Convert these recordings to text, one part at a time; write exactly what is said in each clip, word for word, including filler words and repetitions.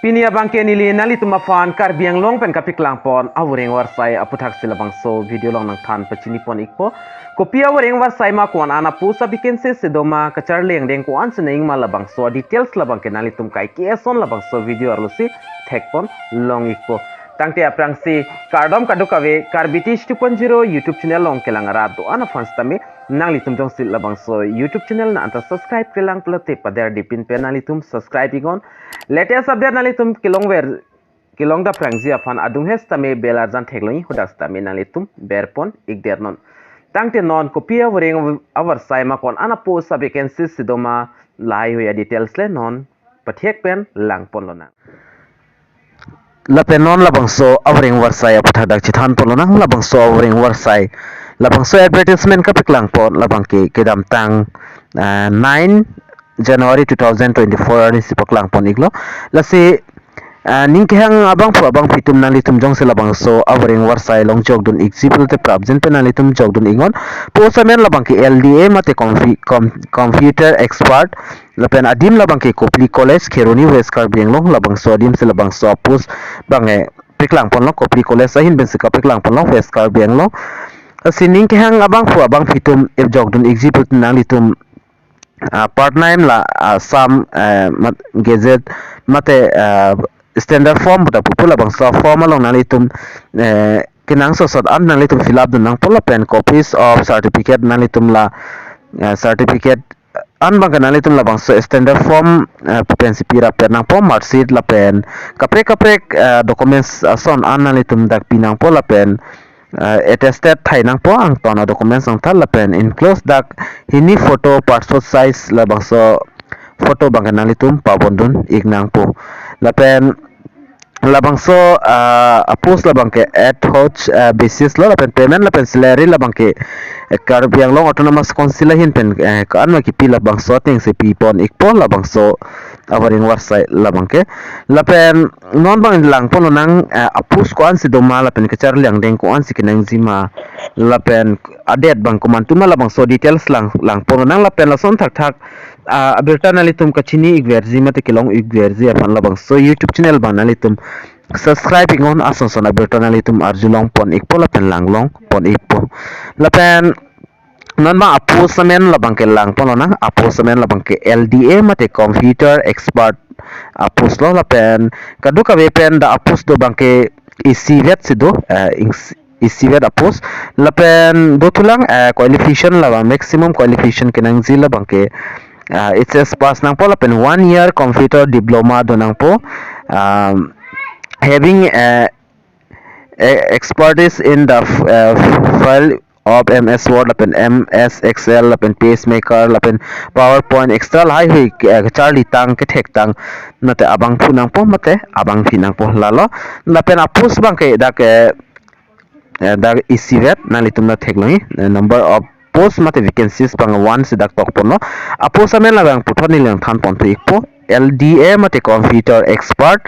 Pini abangke neli nanglitum aphan Karbi Anglong pen kapaklangpon avoreng varsai aputhaksi labangso video along nangthan pachini pon ikpo. Kopi avoreng varsai ma ko-an an a-post a-vacancy si doma, kacharli angdeng ko-an si nangji ma labangso details labangke nanglitum kaike eson labangso video arlosi thekpon long ikpo. Tangte aphrangsi kardom kadokave Karbi Tish two point zero YouTube channel along kelang arat do-an aphan sitame nanglitum jongsi labangso YouTube channel nang anta subscribe-kle lang pulote pader dipin pen nanglitum subscribe iknon. Latest update nanglitum kelongver kelong daphrangji aphan adung he sitame bell arjan theklongji, hadak sitame nanglitum berpon ikdernon. Tangte non kopi avoreng avarsai ma ko-an an a-post a-vacancy si doma, lahaihui a-details le non pathek pen langpon lonang. Lapen non labangso avoreng varsai aputhak dak chethanpon lonang. Labangso avoreng varsai, labangso advertisement kapaklangpon labangke kedamtang, ah, nine January two thousand twenty-four arni si paklangpon iklo. Lasi, ah, ning kehang abangphu abangphi atum nanglitum jongsi labangso avoreng varsai along jokdun ikji pulote prapjin pen nanglitum jokdun iknon. Post amen labangke L D A mate comfi-, com-, computer expert, lapen adim labangke Kopili College, Kheroni, West Karbi Anglong, labangso adim si labangso a-post abangke paklangpon long, Kopili College ahin pensi kapaklangpon long, West Karbi Anglong. Lasi ning kehang abangphu abangphi atum jokdun ikji pulote nanglitum, ah, part time la, ah, Assam, eh, mat-, Gazette mate, ah, standard form pu ta pupo, labangso form along nanglitum, eh, kenangsot sot an nanglitum fill up dun nangpo lapen copies of certificate nanglitum la, eh, certificate an abangke nanglitum labangso standard form, eh, pensi pirap nangpo, marksheet lapen kaprek kaprek, eh, documents ason an nanglitum dak pi nangpo lapen, eh, attested thai nangpo, angton a-documents angthal lapen enclose dak hini photo passport size labangso photo abangke nanglitum pabondun ik nangpo. Lapen labangso, ah, a-post labangke ad hoc, ah, basis lo, lapen payment lapen salary labangke, eh, Karbi Anglong Autonomous Council ahin pen, eh, ko-an ma kipi labangso atengsi pipon ikpo labangso avoreng varsai labangke. Lapen non abang langpon lonang, eh, a-post ko-an si doma lapen kacharli angdeng ko-an si kenangji ma lapen a-date abang komantu ma labangso details lang, langpon lonang. Lapen lason thakthak, ah, abirta nanglitum kachini ikverji mate kelong ikverji aphan labangso YouTube channel abang nanglitum subscribe iknon, ason son abirta nanglitum arjulongpon ikpo lapen langlongpon ikpo. Lapen non abang a-post amen labangke langpon lonang, a-post amen labangke L D A mate computer expert a-post lo, lapen kadokave pen dak a-post do abangke isivet si do, eh, ings-, isivet a-post. Lapen dothulang, eh, qualification labang, maximum qualification kenangji labangke, ah, H S pass nangpo lapen one year computer diploma do nangpo, um, having, eh, e-, expertise in the f-, eh, file of M S Word lapen M S Excel lapen PageMaker lapen PowerPoint extra lahaihui, eh, charlitang kethektang mate abangphu nangpo mate abangphi nangpo lalo. Lapen a-post abangke dak, eh, eh, dak isivet nanglitum ta theklongji, eh, number of post mate vacancies abang one si dak tokponlo. A-post amen labang puthot neli nangthanponthu ikpo, L D A mate computer expert.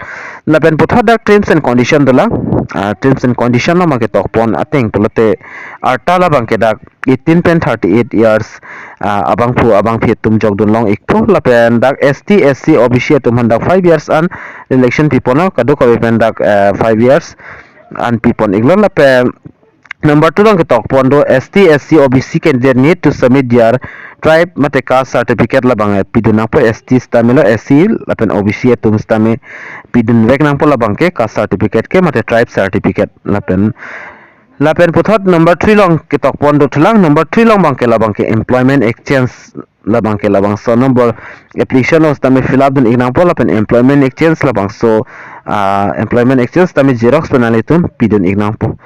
Lapen puthot dak terms and condition dolang. Ah, terms and condition labangke tokpon ateng pulote arta labangke dak eighteen pen thirty-eight years, ah, abangphu abangphi atum jokdun long ikpo. Lapen dak S T, S C, O B C atum aphan dak five years an relaxation piponlo, kadokave pen dak, eh, five years an pipon iklo. Lapen number two along ketokpon do, S T, S C, O B C candidate need to submit their tribe mate caste certificate labang, eh, pidun nangpo, S T sitame lo, S C lapen O B C atum sitame pidunvek nangpo labangke caste certificate ke mate tribe certificate. Lapen, lapen puthot number three along ketokpon dothulang, number three along abangke labangke employment exchange labangke labangso number application along sitame fill up dun ik nangpo lapen employment exchange labangso, ah, employment exchange sitame xerox pen nanglitum pidun ik nangpo.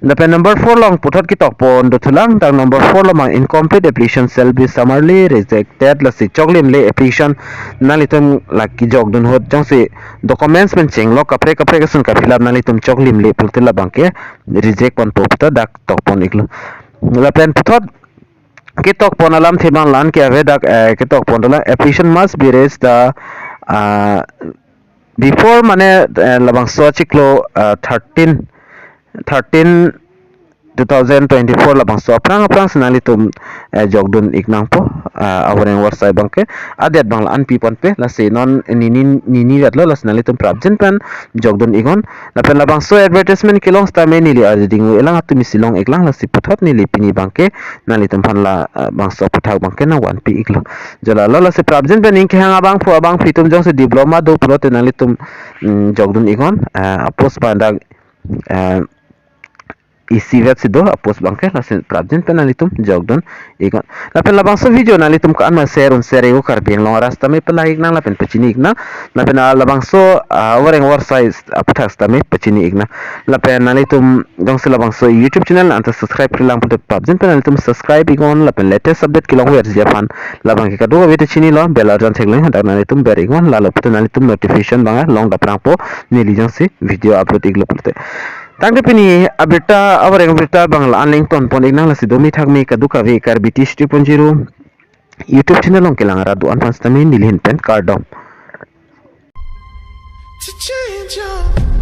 Lapen number four along puthot ketokpon dothulang, dak number four along abang incomplete application shall be summarily rejected, lasi choklimle application nanglitum la kejokdun ahut jongsi documents pen chenglok kaprek kaprek ason ka-fill up nanglitum choklimle pulote labangke reject ponpo puta dak tokpon iklo. Lapen puthot ketokpon alamthe abang la-an ke ave, dak, eh, ketokpon dolang, application must be raised the, ah, before mane, eh, labangso achiklo, ah, thirteen, thirteen two thousand twenty-four labangso aphrang aphrang si nanglitum eh, jokdun iknangpo, ah, avoreng avarsai abangke adet abang la-an piponpe, lasi non nini nini vetlo, lasi nanglitum prapjin pen jokdun iknon. Lapen labangso advertisement kelong sitame neli arjuding-o-elang, atum isi long iklang, lasi puthot neli pini abangke nanglitum aphan la, ah, bangso aputhak abangke nangvanpi iklo. Jo lalo, lasi prapjin pen ning kehang abangphu abangpi atum jongsi diploma do pulote nanglitum, mm, jokdun iknon, ah, a-post abang dak, ah, isivet si do a-post abangke, lasi prapjin pen nanglitum jokdun iknon. Lapen labangso video nanglitum ko-an ma share un share iknon, Karbi Anglong arat sitame pelai iknang lapen pachini iknang. Lapen, ah, labangso, ah, avoreng avarsai aputhak sitame pachini iknang. Lapen nanglitum jongsi labangso YouTube channel anta subscribe-re lang pulote prapjin pen nanglitum subscribe iknon, lapen latest update kelongverji aphan labangke kadokave ta chinilo, bell arjan theklong, hadak nanglitum ber iknon, lalo pulote nanglitum notification abang long daprangpo, neli jongsi video upload iklo pulote. Tangte pini abirta, avoreng abirta abang la-an le ingtonpon iknang, lasi do mithak me kadokave Karbi Tish three point zero YouTube channel along kelang arat do-an aphan sitame neli ahin pen kardom. To change your